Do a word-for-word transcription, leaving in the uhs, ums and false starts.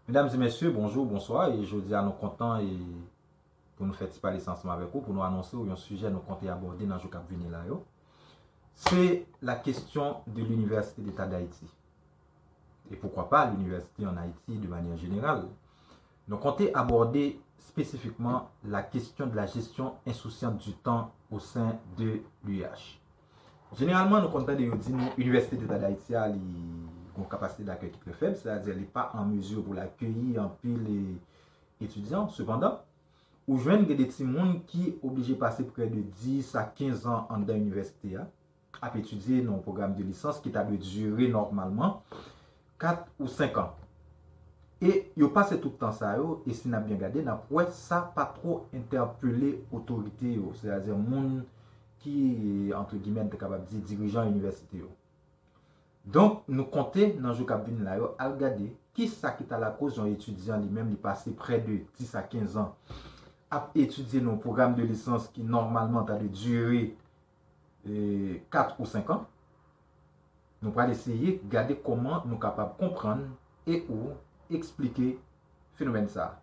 Medam e mesye, bonjou, bonswa, e jodi a nou kontan e pou nou fè ti pale sa ansanm avèk ou, pou nou anonse w yon sijè nou konte abòde nan jou k ap vini la yo. Se la question de l'Université d'État d'Haïti. Et pourquoi pas l'université en Haïti de manière générale. Nou konte abòde spesifikman la question de la gestion insouciante du temps au sein de l'U H. Jeneralman, nou konn tande yo di nou Université d'État d'Haïti a, li gon kapasite dakèy ki trè fèb, sètadi li pa an mezi pou l akeyi anpil e, etidyan. Sepandan, ou jwenn gen de timoun ki oblije pase prè de dis a kenz an anndan inivèsite a, ap etidye nan yon pwogram de lisans ki ta dwe dire nòmalman kat ou senk an. E yo pase tout tan sa yo, e si n ap byen gade, n ap wè sa pa twò entèpele otorite yo, sètadi moun ki, antre gimè, n te kapab di dirijan inivèsite yo. Donk, nou konte nan jou k ap vini la yo, al gade kisa ki ta lakoz yon etidyan li menm li pase prè de dis a kenz an ap etidye nan yon pwogram de lisans ki nòmalman ta dwe dire e, kat ou senk an. Nou pral eseye gade kòman nou kapab konprann e ou eksplike fenomèn sa a.